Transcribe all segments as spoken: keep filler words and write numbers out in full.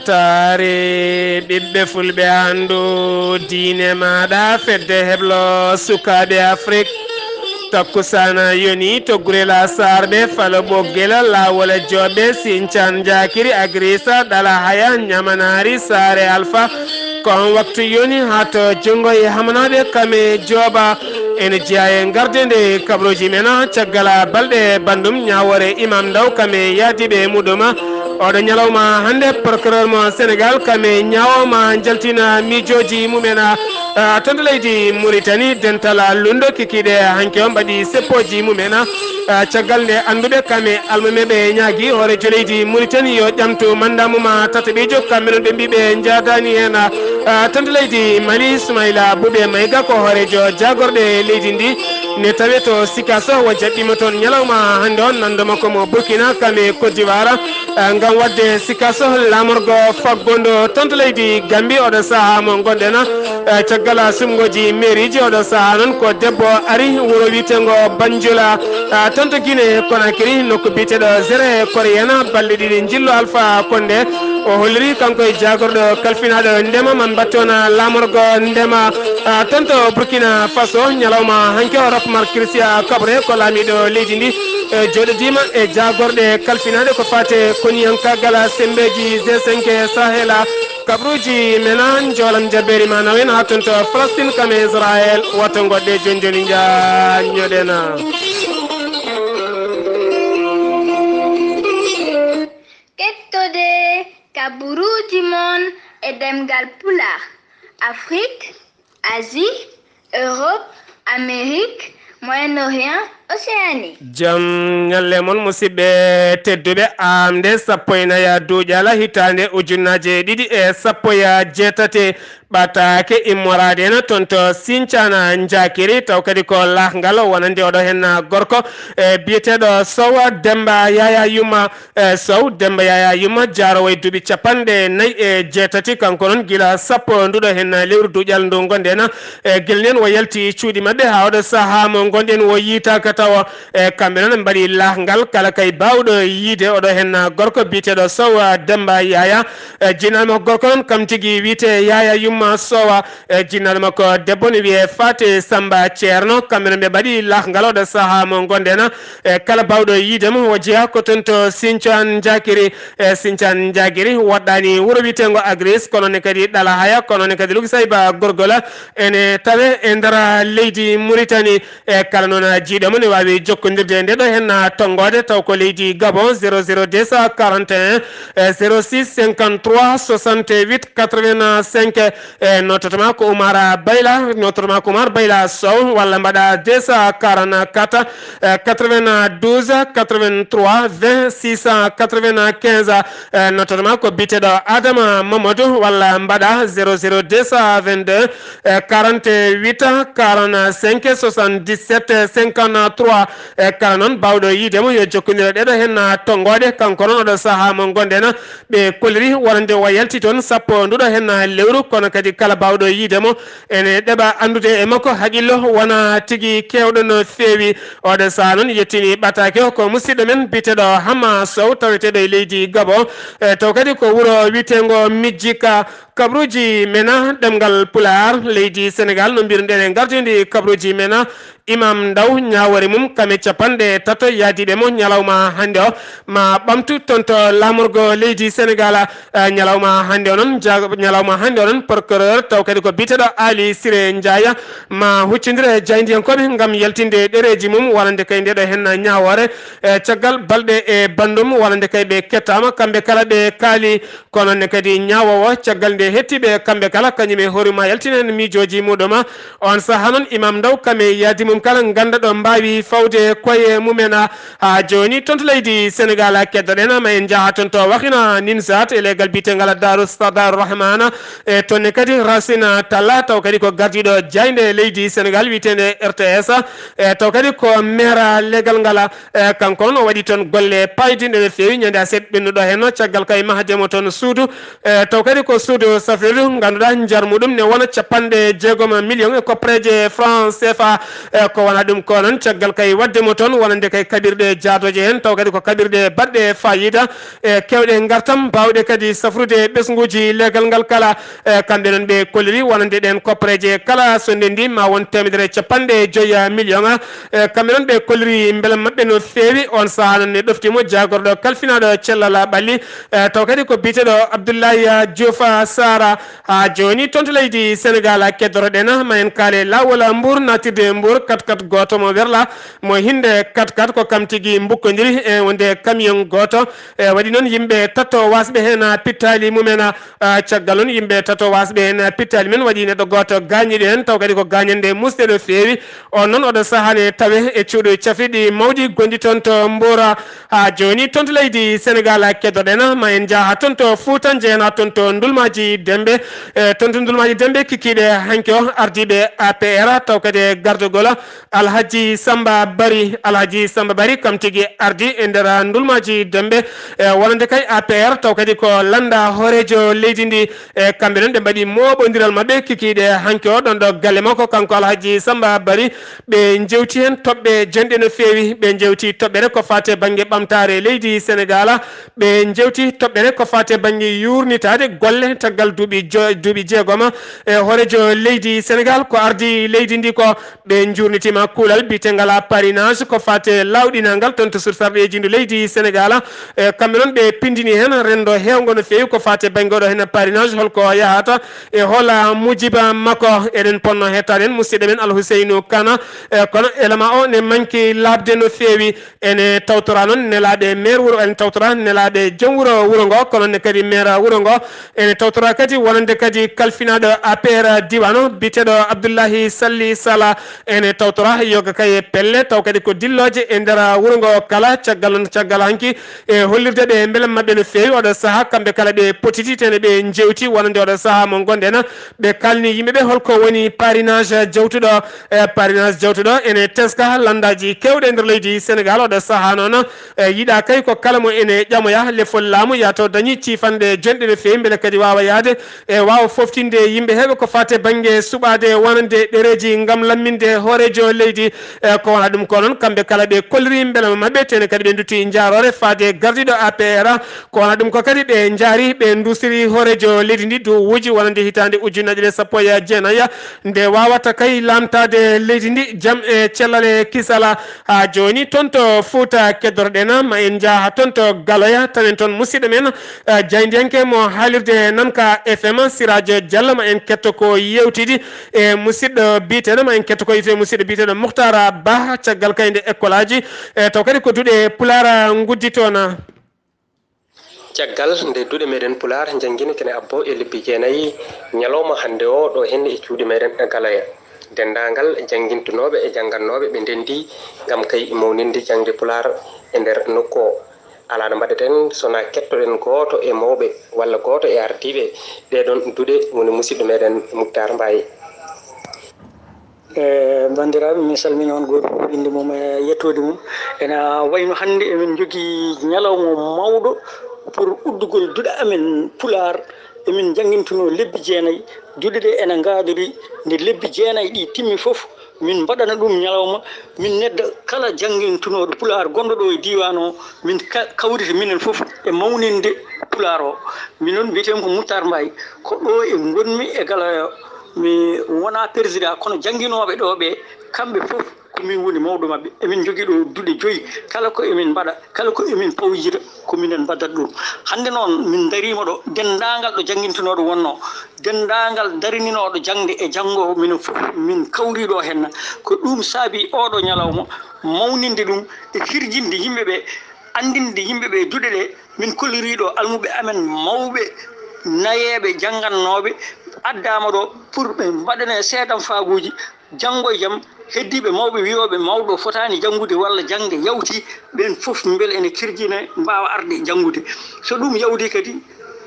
Taare ɓiɓɓe fulɓe, anndu diine maaɗa, fedde heblo sukaaɓe Afrik. Takkusaana yoni to Gurel Asaarɓe, Falo Ɓoggel, Laawol e Jooɓe, Sincaan Njaakiri, Agrisa, Ɗala Haya, Ñamanaari, Saare Alfa. Ko on waktu yoni haa to junngo e hamanaaɓe kame jooɓa. Ene jeyaa e garde nde kabrooji men, caggal balɗe banndum ñaawoore Imam Ndaw kame yaadiiɓe muɗum. Oɗo ñalawma hannde, procureur mo Sénégal kame ñaawooma njaltina miijooji mumen, ah, toon to leydi Mauritanie. Dental lunndo kikiiɗe hanki o mbaɗi seppooji mumen, ah, caggal nde annduɓe kame almameeɓe ñaagi hooreejo leydi Mauritanie yo ƴamtu mannda mum tataɓiijo. Kamɓe noon ɓe mbii ɓe njaadaani heen, ah, toon to leydi Mali, Soumaïla Boubé Maïga ko hooreejo jaagorɗe leydi ndi. Ne tawee to Sikaso, o jaɓɓiima toon ñalawma hannde on, nanndo makko mo Burkina kame Côte d'Ivoire, ah, ngam waɗde Sikaso laamorgo faggondo toon to leydi Gambie. Oɗo sahaa mo ngonɗen, ah, caggal suɓngooji mairieji, oɗo sahaa noon ko debbo ari wuro wiyeteengo Banjul, ah, toon to Guinée Conakry, nokku biyeteeɗo Zere Koriyen, balɗe ɗiɗi njillu Alpha Condé. O holliri kanko e jaagorɗo kalfinaaɗo ndema, man mbattoon laamorgo ndema, ah, toon to Burkina Faso. Ñalawma hanki o, Roch Marc Christian Kaboré ko laamiiɗo leydi ndi, e jooɗodiima e jaagorɗe kalfinaaɗe ko faate koniyankaagal semmbeeji G cinq Sahel. Kabruuji men, njoolam jabbeeri ma nawen haa toon to Palestine kame Israel. Wata ngoɗɗe jooni jooni, njaññoɗen. Kettode kaburuuji mon e ɗemngal Pulaar, Afrik, Asi, Erop, Amerik, Moyen Orient, Oseani. Jam ñalle mon, musidɓe tedduɓe. Aamnde sappo e nayi duuƴal hitaande ujunnaaje ɗiɗi e sappo e jeetati, ɓataake immoraade en toon to Sincaan Njaakiri, taw kadi ko lahngal wonande oɗo heen gorko, e biyeteeɗo Sow Demba Yaya Yumma. E, Sow Demba Yaya Yumma, jaaroowo e duuɓi capanɗe nayi e jeetati, kanko noon gila sappo nduɗo heen lewru duuƴal ndu ngonɗen, e, gila nen o yalti cuuɗi maɓɓe haa oɗo sahaa mo ngonɗen o yiitaaka tawo. E, kamɓe noon mbaɗi lahngal kala kay baawɗo yiide oɗo heen gorko biyeteeɗo Sow Demba Yaya. E, jinnaaɗo makko gorko noon kam tigi wiyetee Yaya Yumma Sowa. E, jinnaaɗo makko debbo ne wiyee Faate Samba Ceerno. Kamɓe noon ɓe mbaɗi lahngal oɗo sahaa mo ngonɗen. E, kala baawɗo yiide mo, o jeyaa ko toon to Sincaan Njaakiri. E, Sincaan Njaakiri woɗɗaani wuro wiyeteengo Agris, kono ne kadi Ɗala Haya, kono ne kadi Lugi Sayba Gorgola ene tawee e nder leydi Muritani. E, kala noon jiiɗo mo ne waawi jokkondirde e nde ɗo heen tonngoode, taw ko leydi Gabon, zéro zéro deux cent quarante et un, e, zéro six cinquante-trois soixante-huit quatre-vingt-cinq. E, nototo ma ko Oumar Bayla, nototo ma ko Oumar Bayla Sow, walla mbaɗa deux cent quarante-quatre, e, quatre-vingt-douze quatre-vingt-trois vingt six cent quatre-vingt-quinze. E, nototo ma ko biyeteeɗo Adama Mamadou, walla mbaɗa zéro zéro deux cent vingt-deux, e, quarante-huit quarante-cinq soixante-dix-sept cinquante-trois. E, kala noon baawɗo yiide mo, yo jokkondir e ɗeɗo heen tonngooɗe. Kanko noon, oɗo sahaa mo ngonɗen, ɓe kolliri wonande o yalti toon sappo nduɗo heen lewru, kono kadi kala baawɗo yiide mo ene ɗeɓa anndude e makko haqillo, wona tigi keewɗo no feewi. Oɗo sahaa noon yettini ɓataake o ko musidɗo men biyeteeɗo Hamma Sow, taweteeɗo e leydi Gabon, e taw kadi ko wuro wiyeteengo Mijjika. Kabruuji mena ɗemngal Pulaar, leydi Senegaal, no mbiruɗen e ngartidi kabruuji mena, Imam Ndaw, ñaawoore mum kame capanɗe tato yaadiiɓe mo ñalawma hannde o, ma ɓamtu toon to laamorgo leydi Senegaal. Eh, ñalawma hannde o noon, ja-, ñalawma hannde o noon, procureur, taw kadi ko biyeteeɗo Aali Sire Njaay, ma huccondire e jaayndiyankooɓe ngam yaltinde ɗereeji mum, wonande kay nde ɗo heen ñaawoore. Eh, caggal balɗe e banndum, wonande kay ɓe kettaama, kamɓe kala ɓe kaali. Kono ne kadi ñaawoowo, caggal nde hettiiɓe kamɓe kala, kañum e hoore ma yaltina heen miijooji muɗum. On sahaa noon, Imam Ndaw kam e yaadi mum kala ngannda ɗo mbaawi fawde koye mumen. Haa jooni, toon to leydi Senegaal, keddoɗen ma en njaha toon to Wakhinane Nimzatt e leggal biyeteegal Daaru Sa-, Daaru Rahman. E toon ne kadi Racine Talla, taw kadi ko gardiiɗo jaaynde leydi Senegaal wiyeteende R T S. E taw kadi ko maire leggal ngal. E, kanko noon o waɗi toon golle paydinɗe no feewi. Ñande aset ɓennuɗo heen, caggal kay mahde mo toon suudu. E, taw kadi ko suudu safrirdu, ngannduɗaa njar muɗum ne wona capanɗe jeegom million e koppareeje franc C F A. E, Ko wona ɗum ko noon, caggal kay waɗde mo toon, wonande kay kaɓirɗe jaadooje heen, taw kadi ko kaɓirɗe baɗɗe faayiida e keewɗe ngartam, baawɗe kadi safrude ɓesnguuji leegal ngal kala. E kamɓe noon ɓe kolliri wonande ɗeen koppareeje kala so ndenndi ma won teemedere e capanɗe joyi million. E kamɓe noon ɓe kolliri mbela maɓɓe no feewi. On sahaa noon ne ɗoftii mo jaagorɗo kalfinaaɗo cellal ɓalli, e taw kadi ko biyeteeɗo Abdoulaye Diouf Sarr. Haa jooni toon to leydi Senegaal keddoro-ɗen, ma en kaale laawol Mbour, naatirde Mbour, kat kat gooto mo werla, mo hinnde kat kat ko kam tigi mbukkodiri e wonde camion gooto. E waɗi noon yimɓe tato waasɓe heen pittaali mumen. A, caggal noon yimɓe tato waasɓe heen pittaali men waɗi neɗɗo gooto gaañiiɗo heen, taw kadi ko gaañannde musde no feewi. On noon oɗo sahaa ne tawe e cuuɗi cafiiɗi mawɗi gonɗi toon to Mbour. Haa jooni toon to leydi Senegaal keddoro-ɗen, ma en njaha toon to Fuuta, njeyanaa toon to Ndulmaaji Demmbe. E toon to Ndulmaaji Demmbe kikiiɗe hanki o ardiiɓe A P R taw kadi e gardagol Alhaji Samba Bari. Alhaji Samba Bari kam tigi ardii e nder Ndulmaaji Demmbe, e wonande kay A P R taw kadi ko lannda hooreejo leydi ndi. E kamɓe noon ɓe mbaɗi mooɓondiral maɓɓe kikiiɗe hanki o ɗoon ɗo galle makko kanko Alhaji Samba Bari. Ɓe njewti heen toɓɓe jonɗe no feewi. Ɓe njewti toɓɓere ko faati e bannge ɓamtaare leydi Senegaal. Ɓe njewti toɓɓere ko faati e bannge yuurnitaade golle caggal duuɓi jo-, duuɓi jeegom e hooreejo leydi Senegaal ko ardii leydi ndi ko. Ɓe njuurnitiima kuulal biyeteengal parrainage ko faati e laawɗinangal toon to suudu sarɗiiji ndu leydi Senegaal. E kamɓe noon ɓe pinndini heen renndo heewngo no feewi ko faati e bannge oɗo heen parrainage, holko yahata e hola mujiba makko. Eɗen ponno hettaade heen musidɗo men Alhuseynu Kana. E kono élément o ne manki laaɓde no feewi. Ene tawtora noon nelaaɓe maire wuro, ene tawtora nelaaɓe joom wuro, wuro ngo, kono ne kadi maire wuro ngo. Ene tawtora kadi wonande kadi kalfinaaɗo A P R diiwaan o, biyeteeɗo Abdullahi Salli Sala. Ene tawtora yoga kay e pelle, taw kadi ko dillooje e nder wuro ngo kala. Caggal noon, caggal hanki e hollirde ɓe mbela maɓɓe no feewi oɗo sahaa, kamɓe kala ɓe potiti tene ɓe njewti wonande oɗo sahaa mo ngonɗen. Ɓe kaalni yimɓe ɓe holko woni parrainage jawtuɗo. E parrainage jawtuɗo ene teska lanndaaji keewɗi e nder leydi Senegaal oɗo sahaa noon. E yiɗaa kay ko kala mo ene ƴamoya lefol laamu yaato dañi ciifanɗe jonɗe no feewi mbele kadi waawa yahde e waawa foftinde yimɓe heɓe ko faati e bannge suɓaade wonande ɗereeji ngam lamminde hooreejo leydi. E ko wona ɗum ko noon kamɓe kala ɓe kolliri mbela maɓɓe tene kadi ɓe ndutti njaaroore faade gardiiɗo A P R. Ko wona ɗum ko kadi ɓe njaari, ɓe nduusiri hooreejo leydi ndi duwuuji wonande hitaande ujunnaje ɗiɗi e sappo e jeenayi, nde waawata kay laamtaade leydi ndi jam e cellal e kisal. Haa jooni toon to Fuuta keddoro-ɗen, ma en njaha toon to Galoya, tawen toon musidɗo men, eh, jaayndiyanke mo haalirde Nanka F M, Siraajo Jallo, ma en ketto ko yeewtidi e musidɗo biyeteeɗo, ma en ketto ko yeewtidi e musidɗo biyeteeɗo Muhtaar Bah, caggal kay nde ekkolaaji, eh, taw kadi ko duɗe Pulaar nguddi toon. Caggal nde duɗe meɗen Pulaar njanngineke ne abboo e lebbi jeenayi, ñalawma hannde o ɗo henne e cuuɗi meɗen Galoya. Denndaangal janngintunooɓe e janngannooɓe ɓe ndenndi ngam kay mawninde jaŋde Pulaar e nder nokku o. Alaa no mbaɗeten so na kettoɗen gooto e mawɓe walla gooto e ardiiɓe ɗee ɗoon duɗe woni musidɗo meɗen Muktaar Mbaye. E banndiraaɓe, mi salmini on gooto fof innde mum e yettoode mum. Ena wayno hannde emin njogii ñalawma mawɗo pour uddugol duɗe amen Pulaar. Emin njanngintunoo lebbi jeenayi. Duɗe ɗe ena ngaadori nde lebbi jeenayi ɗi timmi fof, min mbaɗana ɗum ñalawma. Min nedda kala janngintunooɗo Pulaar gonɗo ɗo e diiwaan o, min ka-, kawrita minen fof e mawninde Pulaar o. Minon mbiyetee ko Muttar Mbaye, ko ɗo e ngonmi e Galoya. Mi wonaa président, kono jannginooɓe ɗo ɓe, kamɓe fof ko min woni mawɗo maɓɓe. Emin njogii ɗo duɗe joyi. Kala ko emin mbaɗa, kala ko emin pawjira, ko minen mbaɗata ɗum. Hannde noon, min ndariima ɗo, denndaangal ɗo janngintunooɗo wonnoo, denndaangal darininooɗo jaŋde e janngo, minen fof min kawri ɗo henna. Ko ɗum saabi oɗo ñalawma, mawninde ɗum e hirjinde yimɓe ɓe, anndinde yimɓe ɓe duɗe ɗe. Min kolliri ɗo almuɓe amen mawɓe, nayeeɓe, janngannooɓe, addaama ɗo pour ɓe mbaɗane seedamfaaguuji. Janngo e jam, heddiiɓe mawɓe wiyooɓe mawɗo fotaani janngude walla jaŋde yawti, ɓeen fof mbele ene kirjine, mbaawa arde janngude. So ɗum yawti kadi,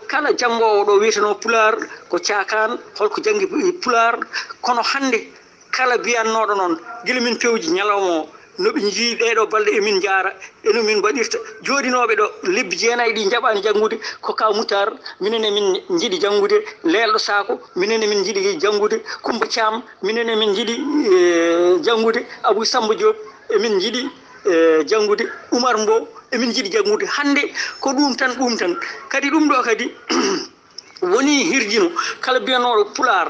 kala janngoowo ɗo wiyetenoo Pulaar ko caakaan, holko janngi Pulaar, kono hannde kala biyannooɗo noon, gila min pewji ñalawma o, No ɓe njii ɗee ɗoo balɗe, emin njaara e no min mbaɗirta. Jooɗinooɓe ɗo lebbi jeenayi ɗi njaɓaani janngude ko Ka Mutaar, minen emin njiɗi janngude. Leelɗo Saako, minen emin njiɗi janngude. Kummba Caam, minen emin njiɗi, eh, janngude. Abuu Sammba Joob, emin njiɗi, eh, janngude. Umar Mbow, emin njiɗi janngude. Hannde ko ɗum tan, ɗum tan. Kadi ɗum ɗo kadi woni hirjino kala biyanooɗo Pulaar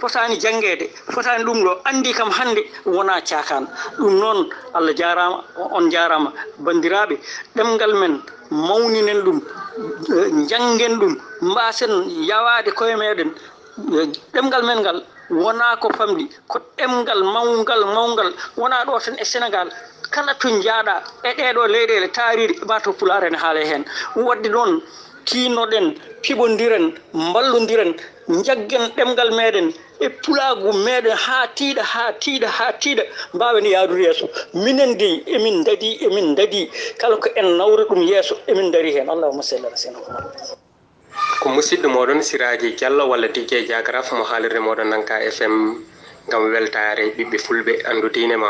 fotaani janngeede, fotaani ɗum ɗo, anndi kam hannde wonaa caakaan. Ɗum noon, Allah jaaraama, on njaaraama. Banndiraaɓe, ɗemngal men, mawninen ɗum, eh, njanngen ɗum, mbaasen yawaade koye meɗen. Eh, ɗemngal men ngal wonaa ko famɗi, ko ɗemngal mawngal, mawngal, wonaa ɗo tan e Senegaal. Kala to njaaɗa e ɗee ɗoo leyɗeele taariiɗe, maa to Pulaar ene haale heen. Waɗde noon, tiinnoɗen, piɓondiren, mballondiren, njaggen ɗemngal meɗen e pulaagu meɗen haa tiiɗa, haa tiiɗa, haa tiiɗa, mbaawen yahdude yeeso. Minen dey, emin ndaadi, emin ndaadi. Kala ko en nawri ɗum yeeso, emin ndaari heen. Allahumma salli ala sayyidina Muhammad. Ko musidɗo mooɗon Siraaji Jallo walla D J Jakaraf mo haalirde mooɗon Nanka F M ngam weltaare ɓiɓɓe fulɓe, anndu diine ma.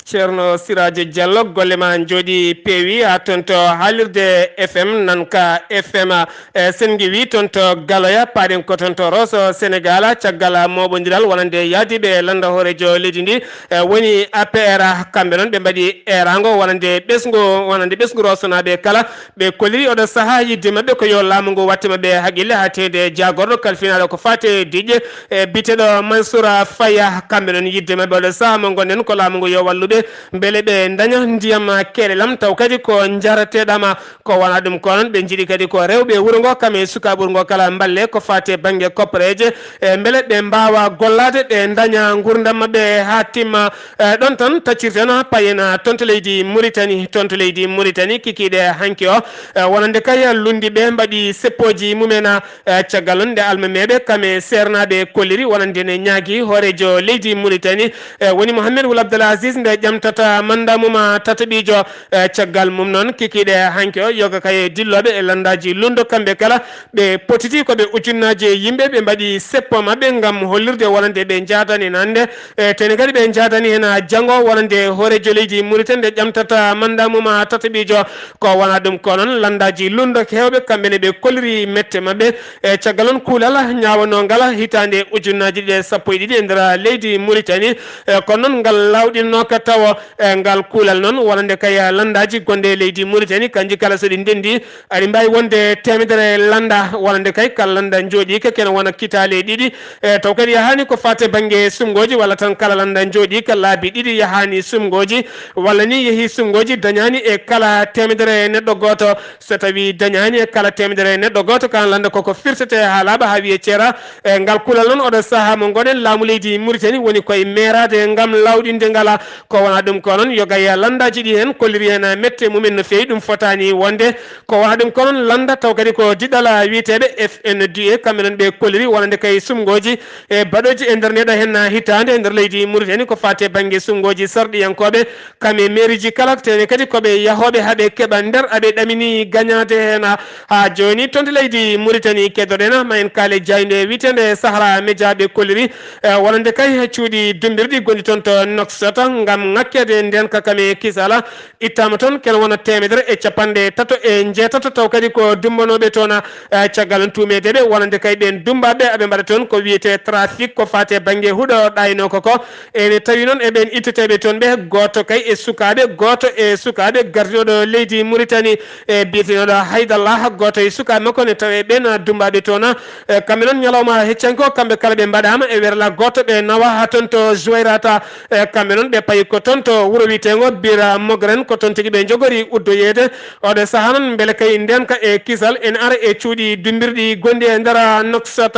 Ceerno Siraaji Jallo, golle ma njooɗi peewi, haa toon to haalirde F M, Nanka F M. E, sen ngiwi toon to Galoya, paaɗen ko toon to Rosso Sénégal, caggal mooɓondiral wonande yaadiiɓe lannda hooreejo leydi ndi, e, woni A P R, kamɓe noon ɓe mbaɗi eeraango wonande ɓesngu, wonande ɓesngu Rossonaɓe kala. Ɓe kolliri oɗo sahaa yidde maɓɓe ko yo laamu ngu watte maɓɓe haqqille haa teede jaagorɗo kalfinaaɗo ko faate diƴƴe, e, biyeteeɗo Mansour Faye. Kamɓe noon yidde maɓɓe oɗo sahaa mo ngonɗen ko laamu ngu yo walluɓe mbele ɓe ndaña ndiyam keelelam taw kadi ko njarateeɗam. Ko wonaa ɗum ko noon ɓe njiɗi kadi ko rewɓe wuro ngo kam e sukaaɓe wuro ngo kala mballe ko faate bannge koppareeje, e, mbele ɓe mbaawa gollaade ɓe ndaña nguurndam maɓɓe haa timma. E, ɗoon tan taccirten, payen toon to leydi Muritani, toon to leydi Muritani kikiiɗe hanki o. E, wonande kay lunndiiɓe mbaɗi seppooji mumen, e, caggal noon nde almameeɓe kam e seernaaɓe kolliri wonande ne ñaagi hooreejo leydi Muritani, e, woni Mohamed Wul Abdel Aziz nde ƴamtata mannda mum tataɓiijo. E, caggal mum noon kikiiɗe hanki o yoga kay dillooɓe e lanndaaji lunndo kamɓe kala ɓe potiti ko ɓe ujunnaaji yimɓe ɓe mbaɗi seppo maɓɓe ngam hollirde wonande ɓe njaadani heen hannde. E, tene kadi ɓe njaadani heen janngo wonande hooreejo leydi Muritani nde ƴamtata mannda mum tataɓiijo. Ko wonaa ɗum ko noon lanndaaji lunndo heewɓe kamɓe ne ɓe kolliri mette maɓɓe. E, caggal noon kuulal ñaawanoo ngal hitaande ujunnaaji ɗiɗi e sappo e ɗiɗi e nder leydi Muritani. E, kono noon ngal laawɗinooka tawo. E, ngal kuulal noon wonande kay lanndaaji gonɗe e leydi Muritani kanji kala so ɗi ndenndi aɗi mbaawi wonde teemedere lannda wonande kay kala lannda njooɗiika kene wona kitaale ɗiɗi. E, taw kadi yahaani ko faate bannge sumngooji walla tan kala lannda njooɗiika laabi ɗiɗi yahaani sumngooji walla ni yehii sumngooji dañaani e kala teemedere neɗɗo gooto. So tawii dañaani e kala teemedere neɗɗo gooto kan lannda koko firtete haa laaɓa haa wiyee ceera. E, ngal kuulal noon oɗo sahaa mo ngoɗen laamu leydi Muritani woni koye meeraade ngam laawɗinde ngala. Ko wonaa ɗum ko noon yoga e lanndaaji ɗi heen kolliri heen mette mumen no feewi ɗum fotaani wonde. Ko wonaa ɗum ko noon lannda taw kadi ko diɗɗal wiyeteeɓe F N D A kamɓe noon ɓe kolliri wonande kay sumngooji e baɗooji e nder ndeɗo heen hitaande e nder leydi Muritani ko faate bannge sumngooji sarɗiyankooɓe. Kam e meeriji kala, tene kadi ko ɓe yahooɓe haa ɓe keɓa nder aɓe ɗamini gañaade heen. Haa jooni, toon to leydi Muritani, keddoɗen ma en kaale jaaynde wiyeteende Sahara Media ɓe kolliri, e, wonande kay cuuɗi dummbirɗi gonɗi toon to Nouakchott ngam ŋakkeede ndeen ka kam e kisala. Ittaama toon kene wona teemedere e capanɗe tato e njeetato, taw kadi ko dummbanooɓe toon, e, caggal tuumeede ɓe wonande kay ɓeen dummbaaɓe aɓe mbaɗa toon ko wiyetee trafic ko faate bannge huɗo ɗaynoo ko ko. Ene tawi noon e ɓeen itteteeɓe toon ɓe, gooto kay e sukaaɓe, gooto e sukaaɓe gardinooɗo leydi Muritani, e biyetenooɗo Haydallah, gooto e sukaaɓe makko ne tawi e ɓeen dummbaaɓe toon. E, kamɓe noon ñalawma heccanke o, kamɓe kala ɓe mbaɗaama e werla gooto, ɓe nawa haa toon to Juwayrata. E, kamɓe noon ɓe payi ko toon to wuro wiyeteengo Bira Mogren, ko toon tigi ɓe njogori uddoyeede. Oɗo sahaa noon mbele kay ndeenka e kisal ene ara e cuuɗi dummbirɗi gonɗi e nder Nouakchott.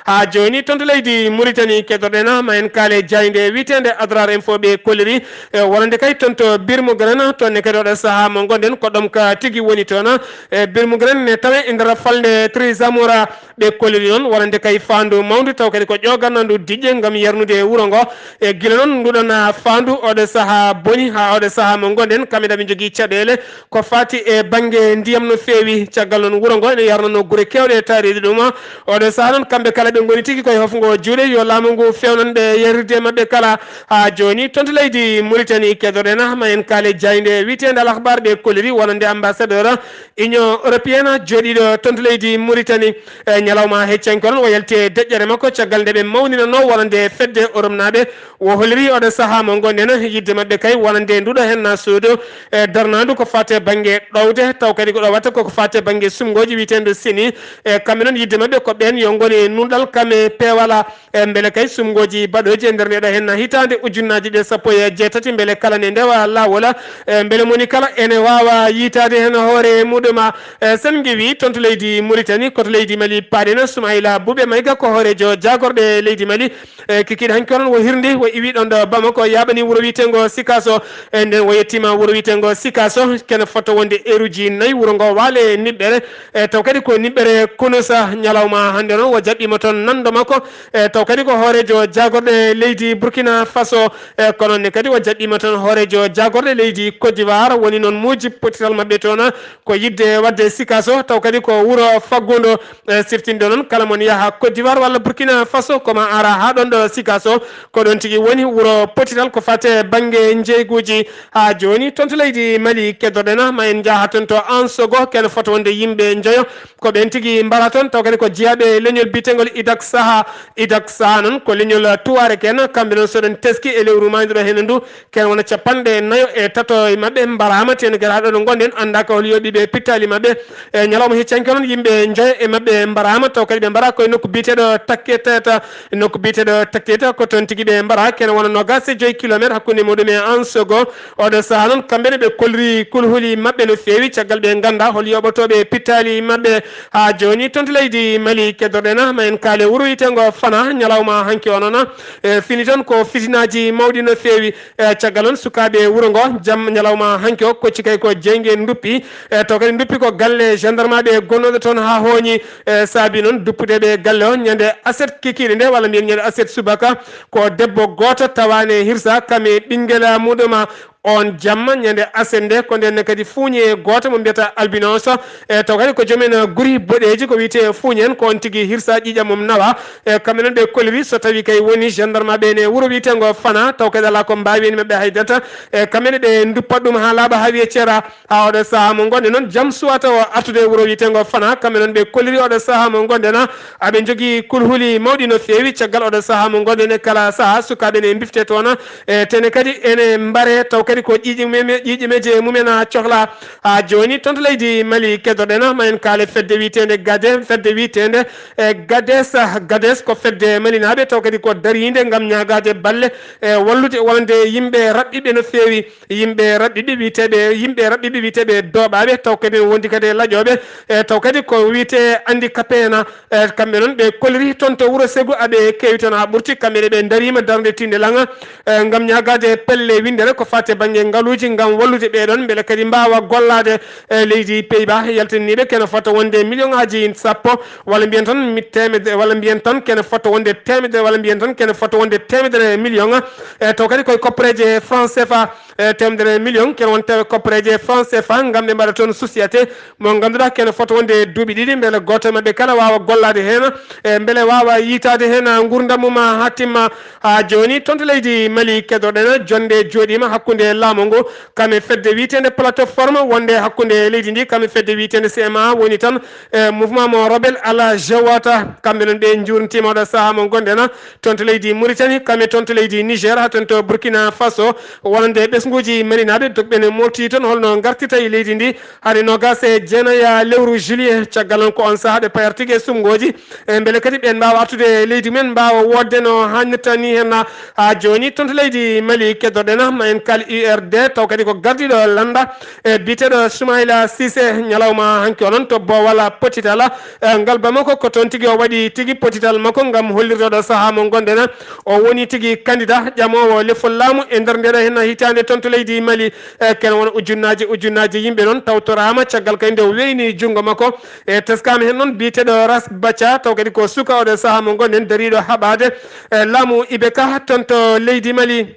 Haa jooni, toon to leydi Muritani, keddoɗen ma en kaale jaaynde wiyeteende Adrar Info ɓe kolliri, e, wonande kay toon to Birmugren, toon ne kadi oɗo sahaa mo ngonɗen ko ɗomka tigi woni toon. E, Birmugren ne tawe e nder falnde Trizamoura ɓe kolliri noon wonande kay faandu mawndu taw kadi ko ƴoogannandu diƴƴe ngam yarnude wuro ngo. E, gila noon nduɗon faandu o Oɗo sahaa boni haa oɗo sahaa mo ngonɗen, kamɓe ɗaɓe njogii caɗeele ko faati e bannge ndiyam no feewi. Caggal noon, wuro ngo ene yarnanoo gure keewɗe e taariiɗe ɗum. Oɗo sahaa noon, kamɓe kala ɓe ngoni tigi koye hofngo juuɗe, yo laamu ngu fewnan ɓe yahrirde maɓɓe kala. Haa jooni, toon to leydi Mauritanie, keɗoɗen ma en kaale jaaynde wiyeteende Al Akhbar, ɗe kolliri wonande ambassadeur Union Européenne jooɗiiɗo toon to leydi Mauritanie. E ñalawma heccanke onon, o yalti e deƴƴere makko caggal nde ɓe mawninanoo wonande fedde Europnaaɓe. O holliri oɗo sahaa mo ngonɗen, yidde maɓɓe kay wonande nduɗo henna suudu, e darnaandu ko faati e bannge ɗowde, taw kadi ko ɗowata koko faati e bannge sumngooji wiyeteende seni. E kamɓe noon, yidde maɓɓe ko ɓeen yo ngone e nunɗal kam e peewal, e mbele kay sumngooji baɗooji e nder ndeɗo henna hitaande ujunnaaji ɗe sappo e jeetati, mbele kala ne ndewa laawol, e mbele moni kala ene waawa yiytaade heen hoore muɗum. E sen ngewi toon to leydi Mauritanie, ko to leydi Mali paaɗen. Soumaïla Boubé Maïga ko hooreejo jaagorɗe leydi Mali. E kikiiɗe hanki onon, o hirndi, o iwi ɗoon ɗo Bamako, yaaɓani wuro wiyeteengo Sikaso. E nden o yettiima wuro wiyeteengo Sikaso, kene fota wonde eeruji nayi, wuro ngo waale niɓɓere. E taw kadi ko niɓɓere Kunusa. Ñalawma hannde noon, o jaɓɓiima toon nanndo makko. E taw kadi ko hooreejo jaagorɗe leydi Burkina Faso. E kono ne kadi, o jaɓɓiima toon hooreejo jaagorɗe leydi Côte d'Ivoire. Woni noon muuji potital maɓɓe toon ko yiɗde waɗde Sikaso, taw kadi ko wuro faggundo. E siftinɗo noon, kala mon yaha Côte d'Ivoire walla Burkina Faso, ko ma ara haa ɗoon ɗo Sikaso, ko ɗoon tigi woni wuro potital ko faati e bannge njeyguuji. Haa jooni, toon to leydi Mali keddorɗen, ma en njaha toon to Ansogo, kene fota wonde yimɓe njoyo. Ko ɓeen tigi mbara toon, taw kadi ko jeyaaɓe leñol biyeteengol Idak Saha. Idak Saha noon ko leñol Tuwaarek en, kamɓe noon so ɗen teski e lewru maayduɗo heen ndu, kene wona capanɗe nayo e tato e maɓɓe mbaraama, teemedere haa ɗo ngonɗen, anndaaka hol yooɓi ɓe pittaali maɓɓe. E ñalawma heccanke noon, yimɓe njoyo e maɓɓe mbaraama, taw kadi ɓe mbara koye nokku biyeteeɗo Takketeta. Nokku biyeteeɗo Takketeta ko toon tigi ɓe mbara, kene wona noogaas e joy kilomeetre hakkunde muɗum e Ansogo. Oɗo sahaa noon, kamɓe ne ɓe kolliri kulhuli maɓɓe no feewi, caggal ɓe ngannda hol yooɓotooɓe pittaali maɓɓe. Haa jooni, toon to leydi Mali keddorɗen, ma en kaale wuro wiyeteengo Fana, ñalawma hanki o noon, e fini toon ko fitinaaji mawɗi no feewi. E caggal noon, sukaaɓe wuro ngo, jam ñalawma hanki o, kocci kay ko jeynge nduppi. E taw kadi nduppi ko galle gendarmeɓe gonnooɗo toon haa hooñi. E saabi noon duppude ɓe galle o ñande aset kikiiɗe nde, walla mbiyen ñande aset subaka, ko debbo gooto tawaane hirsa, kam e ɓinngel muɗum. On jamma ñande aset nde, ko nden ne kadi fuuñe gooto mo mbiyata albinos. E taw kadi ko joom en guri boɗeeji, ko wiyetee fuuñe en, ko on tigi hirsa, ƴiiƴam mum nawa. E kamɓe noon ɓe kolliri, so tawi kay woni gendarmeɓe ne wuro wiyeteengo Fana, taw kadi alaa ko mbaawi en maɓɓe hay data. E kamɓe ne ɓe nduppat ɗum haa laaɓa haa wiye ceera. Haa oɗo sahaa mo ngonɗen noon, jam suwata o artude e wuro wiyeteengo Fana, kamɓe noon ɓe kolliri oɗo sahaa mo ngonɗen, aɓe njogii kulhuli mawɗi no feewi. Caggal oɗo sahaa mo ngonɗen, e kala sahaa sukaaɓe ne mbifte toon, e tene kadi ene mbare, taw kadi ko ƴiiƴi mumen, ƴiiƴimeeje mumen a cohla. Haa jooni, toon to leydi Mali keddorɗen, ma en kaale fedde wiyeteende Gade, fedde wiyeteende e Gades. Gades ko fedde malinaaɓe, taw kadi ko dariinde ngam ñaagaade balle e wallude wonande yimɓe raɓɓiɓe no feewi. Yimɓe raɓɓiɓe wiyeteeɓe, yimɓe raɓɓiɓe wiyeteeɓe dooɓaaɓe, taw kadi ne wondi kadi e laƴooɓe, e taw kadi ko wiyetee handicapé en. E kamɓe noon ɓe kolliri toon to Wuro Segu, aɓe keewi toon haa ɓurti, kamɓe ne ɓe ndariima darnde tiinde laŋa, e ngam ñaagaade pelle winndere ko faati e bannge ngaluuji ngam wallude ɓee ɗoon, mbele kadi mbaawa gollaade e leydi Pays-Bas, yaltiniiɓe kene fota wonde miliyoŋaaji sappo, walla mbiyen tan mi-, teemedere, walla mbiyen tan kene fota wonde teemedere, walla mbiyen tan kene fota wonde teemedere miliyoŋ. E taw kadi koye koppareeje franc C F A, e teemedere miliyoŋ, kene won tawi koppareeje franc C F A, ngam ɓe mbaɗa toon société mo ngannduɗaa kene fota wonde duuɓi ɗiɗi, mbele gooto e maɓɓe kala waawa gollaade heen, e mbele waawa yiytaade heen nguurndam mum haa timma. Haa jooni, toon to leydi Mali keddorɗen, jonnde jooɗiima hakkunde laamu ngu, kam e fedde wiyeteende plateforme wonde hakkunde leydi ndi, kam e fedde wiyeteende C M A, woni tan e mouvement mo rebelle à la Jawata. Kamɓe noon ɓe njuurnitiima oɗo sahaa mo ngonɗen, toon to leydi Mauritanie, kam e toon to leydi Niger, haa toon to Burkina Faso, wonande ɓesnguuji malinaaɓe, dogɓe ne moolti toon holno ngartirta e leydi ndi. Hari noogaas e jeenayi lewru juillet, caggal noon ko on sahaa ɓe payata tigi e sumngooji, e mbele kadi ɓeen mbaawa artude e leydi mumen, mbaawa woodde no haanirta ni heen. Haa jooni, toon to leydi Mali keddorɗen, ma en kaal U R D, taw kadi ko gardiiɗo lannda, e biyeteeɗo Soumaïla Cissé, ñalawma hanki o noon to boowal potital, e ngal Bamako, ko toon tigi o waɗi tigi potital makko ngam hollirde oɗo sahaa mo ngonɗen. O woni tigi candidat ƴamoowo lefol laamu e nder ndeɗo heen hitaande toon to leydi Mali. E kene wona ujunnaaji, ujunnaaji yimɓe noon tawtoraama caggal kay nde o weyni junngo makko. E teskaama heen noon biyeteeɗo Ras Baca, taw kadi ko suka oɗo sahaa mo ngonɗen, dariiɗo haɓaade e laamu I B K toon to leydi Mali.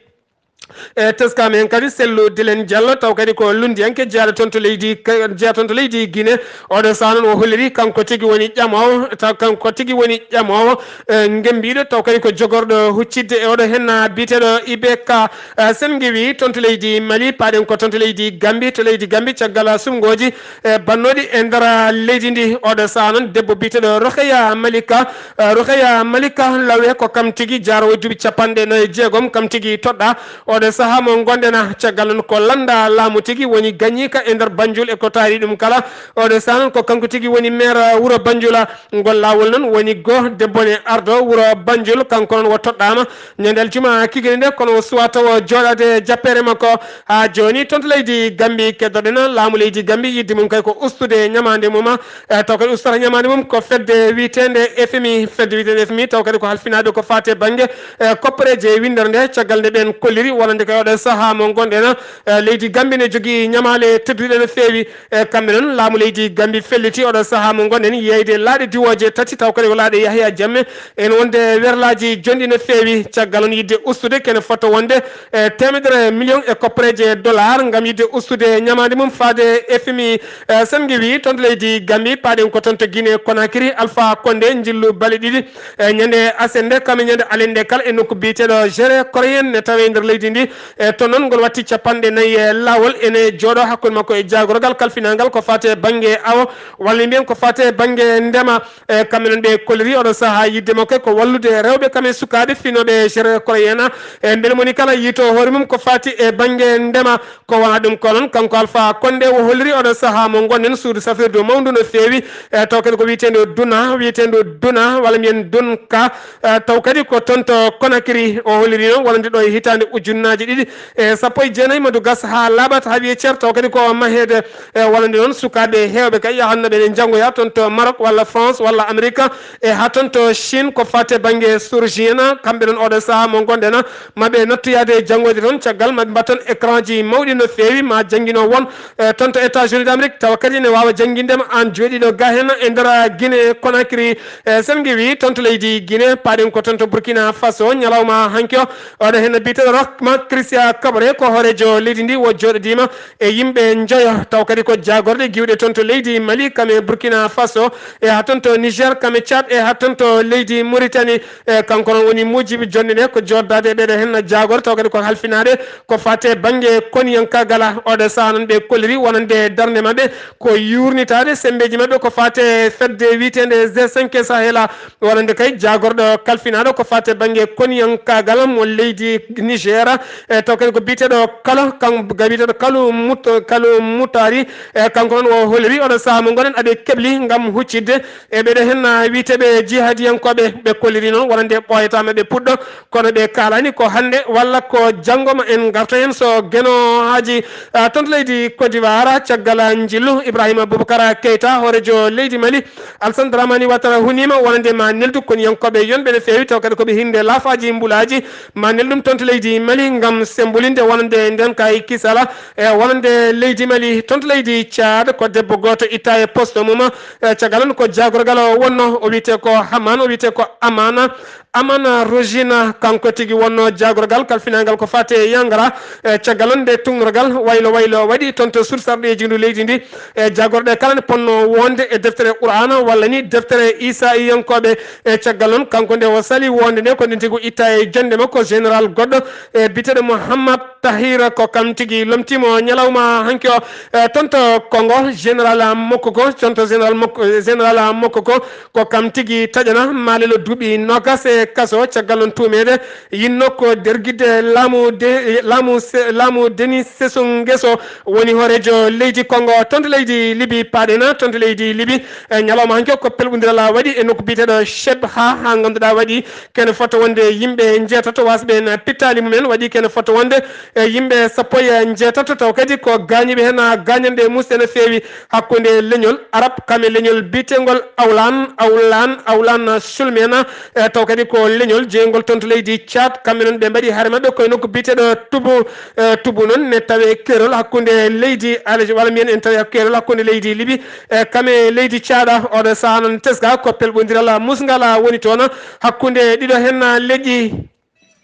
E teskaama heen kadi Sellu Dilen Diallo, taw kadi ko lunndiyanke jeyaaɗo toon to leydi, jeyaaɗo toon to leydi Guinée. Oɗo sahaa noon o holliri kanko tigi woni ƴamoowo, taw kanko tigi woni ƴamoowo, e, ngemmbiiɗo, taw kadi ko jogorɗo huccitde e oɗo heen biyeteeɗo I B K, e, Sen Ngewi toon to leydi Mali, paaɗen ko toon to leydi Gambi, to leydi Gambi caggal suɓngooji, e, bannooɗi e nder leydi ndi. Oɗo sahaa noon debbo biyeteeɗo Rokhaya Malika, e, Rokhaya Malika Lawe ko kam tigi jaaroowo duuɓi capanɗe nayi e jeegom, kam tigi toɗɗaa. Oɗo sahaa mo ngonɗen, caggal noon ko lannda laamu tigi woni gañiika e nder Banjul e ko taari ɗum kala. Oɗo sahaa noon ko kanko tigi woni maire wuro Banjul. Ngol laawol noon woni go debbo ne ardo wuro Banjul, kanko noon o toɗɗaama ñande aljuma kikiri nde, kono o suwaa taw o jooɗaade jappeere makko. Haa jooni toon to leydi Gambi keddoɗen laamu leydi Gambi yidde mum kay ko ustude ñamaande mum. E, taw kadi ustata ñamaande mum ko fedde wiyeteende F M I, fedde wiyeteende F M I taw kadi ko halfinaaɓe ko faati e bannge, e, kopporeeje winndere nde, caggal nde ɓeen kolliri wonande kay oɗo sahaa mo ngonɗen, e, leydi Gambi ne jogii ñamaale tedduɗe no feewi. E, kamɓe noon laamu leydi Gambi felliti oɗo sahaa mo ngonɗen yeeyde laaɗe diwooje tati, taw kadi ko laaɗe Yahya Jammeh, ene wonde werlaaji jonɗi no feewi, caggal noon yidde ustude kene fota wonde, e, teemedere million e kopporeeje dollar ngam yidde ustude ñamaande mum faade F M I. E, Sen Ngewi toon to leydi Gambi, paaɗen ko toon to Guinée Conakry, Alpha Condé njillu bale ɗiɗi, e, ñande aset nde kam e ñande alende kala e nokku biyeteeɗo Géré Coréen ne tawee nder leydi ndi. E, toon noon ngol watti capanɗe nayi e laawol, ene jooɗo hakkunde makko e jaagorgal kalfinaangal ko faati e bannge awo, walla mbiyen ko faati e bannge ndema. E, kamɓe noon ɓe kolliri oɗo sahaa yidde makko ko wallude rewɓe kam e sukaaɓe finooɓe Géré Coréen. E, mbele moni kala yiito hoore mum ko faati e bannge ndema. Ko wonaa ɗum ko noon, kanko Alpha Condé o holliri oɗo sahaa mo ngonɗen suudu safirdu mawndu no feewi, e, taw kadi ko wiyeteendu Duna, wiyeteendu Duna, walla mbiyen Dunka, e, taw kadi ko toon to Conakry o holliri noon wonande ɗo e hitaande ujunnaaji ɗiɗi e sappo e jeenayi, madu gas haa laaɓat haa wiye cer, taw kadi ko maheede, e, wonande noon sukaaɓe heewɓe kay yahatnooɓe ene njanngoya toon to Maroc walla France walla Amérique, e haa toon to Chine ko faati e bannge chirurgien, kamɓe noon oɗo sahaa mo ngonɗen, maɓe nattoyaade janngoyde toon, caggal maɓe mbaɗa toon écran ji mawɗi no feewi, ma janngino won, e, toon to États-Unis d'Amérique, tawa kadi ene waawa jannginde ma aan jooɗiiɗo ga heen e nder Guinée Conakry. E, Sen Ngewi toon to leydi Guinée, paaɗen ko toon to Burkina Faso, ñalawma hanki o, oɗo heen biyeteeɗo Rohma Christian Kaboré ko hooreejo leydi ndi, o jooɗodiima e yimɓe njoyo, taw kadi ko jaagorɗe giwɗe toon to leydi Mali, kam e Burkina Faso, e haa toon to Niger, kam e Tchad, e haa toon to leydi Mauritanie. E, kanko noon woni muujibi jonnde nde, ko jooɗdaade e ɓeeɗo heen jaagorɗe, taw kadi ko halfinaaɗe ko faati e bannge koniyankaagal. Oɗo sahaa noon ɓe kolliri wonande darnde maɓɓe ko yuurnitaade semmbeeji maɓɓe ko faati e fedde wiyeteende G cinq Sahel, wonande kay jaagorɗo kalfinaaɗo ko faati e bannge koniyankaagal mo leydi Niger. E, taw kadi ko biyeteeɗo Kalo, kam, ga biyeteeɗo Kalu Mut-, Kalu Mutari. E, kanko noon o holliri oɗo sahaa mo ngonɗen aɓe kebli ngam huccitde e ɓeeɗo heen, a, wiyeteeɓe jihadiyankooɓe, ɓe kolliri noon wonande ɓooyata maɓɓe puɗɗo, kono ɓe kaalaani ko hannde walla ko janngo ma en ngarta heen so Geno Haaji, a, toon to leydi Côte d'Ivoire, caggal njillu Ibrahima Boubacar Keita, hooreejo leydi Mali, Alassane Dramane Ouattara huniima wonande ma neldu koniyankooɓe yonɓe no feewi, taw kadi ko ɓe hinnde laafaaji mbulaaji, ma nel ɗum toon to leydi Mali ngam sembolinde wonande ndeen kay kisala, e wonande leydi Mali toon to leydi Tchad, ko debbo gooto itta e poste mum, e caggal noon ko jaagorgal o wonno, o wiyetee ko Haman, o wiyetee ko Amana, Amana Rojina, kanko tigi wonno jaagorgal kalfinaangal ko faati e Yangara, e caggal noon nde tuugnorgal waylo waylo waɗi toon to sursarɗeeji ndu leydi ndi, e jaagorɗe kala ne ponno wonde e deftere Qur'aana walla ni deftere Isaiyankooɓe. E caggal noon, kanko nde o sali wonde nde, ko nden tigi o itta e jonnde makko général goɗɗo, e biyeteeɗo Mouhammad Tahir, ko kam tigi lomtiimo ñalawma hanki o, e, toon to Congo, général makko ko, toon to général makko, général makko ko, ko kam tigi taƴana Malelo duuɓi noogas e kaso, caggal noon tuumeede yinno ko dergidde laamu de-, laamu se-, laamu Denis Sassou Nguesso woni hooreejo leydi Congo. Toon to leydi Libi paaɗen, toon to leydi Libi, e ñalawma hanki o ko pelɓondiral waɗi e nokku biyeteeɗo Chebha, haa ngannduɗaa waɗi kene fota wonde yimɓe njeetato wasɓe en pittaali mumen, waɗi kene fota wonde e yimɓe sappo e njeetato, taw kadi ko gaañiiɓe heen, gaañanɗe muusɗe no feewi hakkunde leñol Arab kam e leñol biyeteengol Awlan, Awlan, Awlan Sulmena, e taw kadi ko leñol jeyngol toon to leydi Tchad, kamɓe noon ɓe mbaɗi hare maɓɓe koye nokku biyeteeɗo Tubu, e Tubu noon ne tawee keerol hakkunde leydi Algérie, walla mbiyen en tawee keerol hakkunde leydi Libi, e kam e leydi Tchad. Oɗo sahaa noon teska ko pelɓondiral musngal woni toon hakkunde ɗiɗo heen leƴƴi.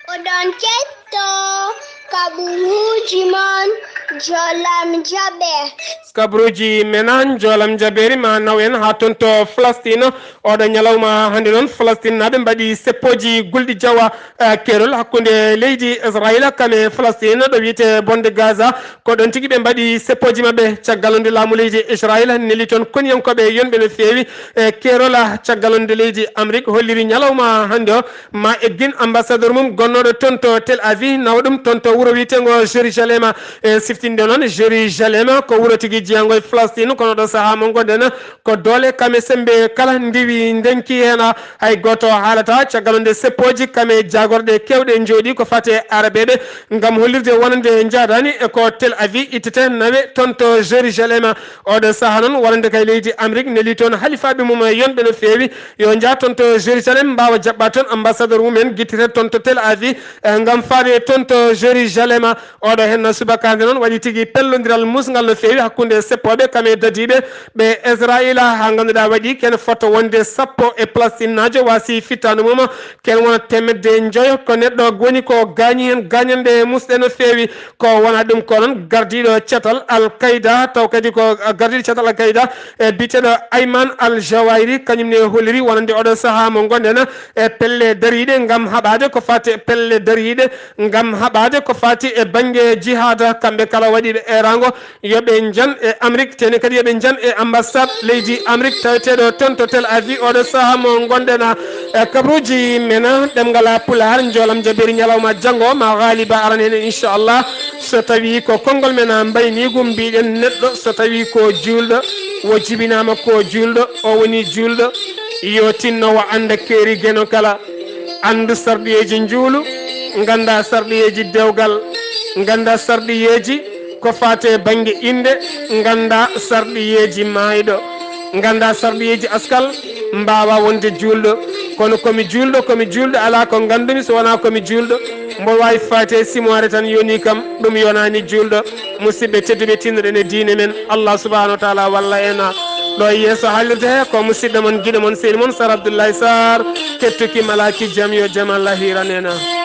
Oɗon kettoo Kaburuji mon jolam jabe. Kabaruuji men aan, njoolam jabeeri ma naw en haa toon to Falastiin. Oɗo ñalawma hannde noon, Falastiin naaɓe mbaɗi seppooji gulɗi jawa, eh, keerol hakkunde leydi Israayiila kam e Falastiin, ɗo wiyetee Bande Gaza. Ko ɗoon tigi ɓe mbaɗi seppooji maɓɓe. Caggal nde laamu leydi Israayiila neli toon koniyankooɓe yonɓe no feewi, eh, keerol, caggal nde leydi Amrik holliri ñalawma hannde o ma eggin ambassadeur mum gonnooɗo toon to Tel Aviv, nawa ɗum toon to wuro wiyeteengo Jérusalem. E siftinde noon, Jérusalem ko wuro tigi jeyango e Falastiin, kono ɗo sahaa mo ngonɗen, ko doole kam e semmbe kala ndiwi ndenki heen. Hay gooto haalataa, caggal nde seppooji kam e jaagorɗe keewɗe njooɗi ko fate Arabeeɓe ngam hollirde wonande njaadaani e ko Tel Aviv ittete nawe toon to Jérusalem. Oɗo sahaa noon, wonande kay leydi Amrik neli toon halifaaɓe mum e yonɓe no feewi, yo njah toon to Jérusalem, mbaawa jaɓɓa toon ambassadeur mumen gittete toon to Tel Aviv, eh, ngam faade toon to Jérusalem. Oɗo heen subaka hannde noon waɗi tigi pellondiral musngal no feewi hakkunde seppooɓe kam e dadiiɓe ɓe Israayiila, haa ngannduɗaa waɗi kene fota wonde sappo e Palestinnaajo waasi fittaandu mum, ken wona teemedde njoyo. Ko neɗɗo woni ko gaañi heen gaañannde musɗe no feewi. Ko wonaa ɗum ko noon, gardiiɗo catal Al Qaida, taw kadi ko gardiiɗo catal Al Qaida, e biyeteeɗo Ayman Al Jawahiri, kañum ne holliri wonande oɗo sahaa mo ngonɗen e pelle dariiɗe ngam haɓaade ko fati pelle dariiɗe ngam haɓaade ko fati e bannge jihaada. Kamɓe kala waɗiiɓe eeraango yo ɓe njan e Amrik, tene kadi yo ɓe njan e ambassade leydi Amrik taweteeɗo toon to Tel Aviv oɗo sahaa mo ngonɗen. E kabaruuji men ɗemngal Pulaar, njoolam jabeeri ñalawma janngo ma Gaaliba aran heen inchallah. So tawii ko konngol men mbayniigu, mbiɗen neɗɗo so tawii ko juulɗo, o jibinaama ko juulɗo, o woni juulɗo, yo tinno o annda keeri Geno kala, anndu sarɗiyeeji njuulu, ngannda sarɗiyeeji dewgal, ngannda sarɗiyeeji ko faati e bannge innde, ngannda sarɗiyeeji maayɗo, ngannda sarɗiyeeji askal, mbaawa wonde juulɗo. Kono ko mi juulɗo, ko mi juulɗo, alaa ko nganndumi so wonaa ko mi juulɗo. Mboɗo waawi faati e simoore tan yonii kam, ɗum yonaani juulɗo. Musidɓe tedduɓe, tinnoɗen e diine men, Allah subhanahu wa taala walla en. Ɗo e yeeso haalirde he ko musidɗo mon, giɗo mon, sehil mon, Sar Abdoulaye Sarr, kettuki malaaki jam, yo jam Allah hiiran en.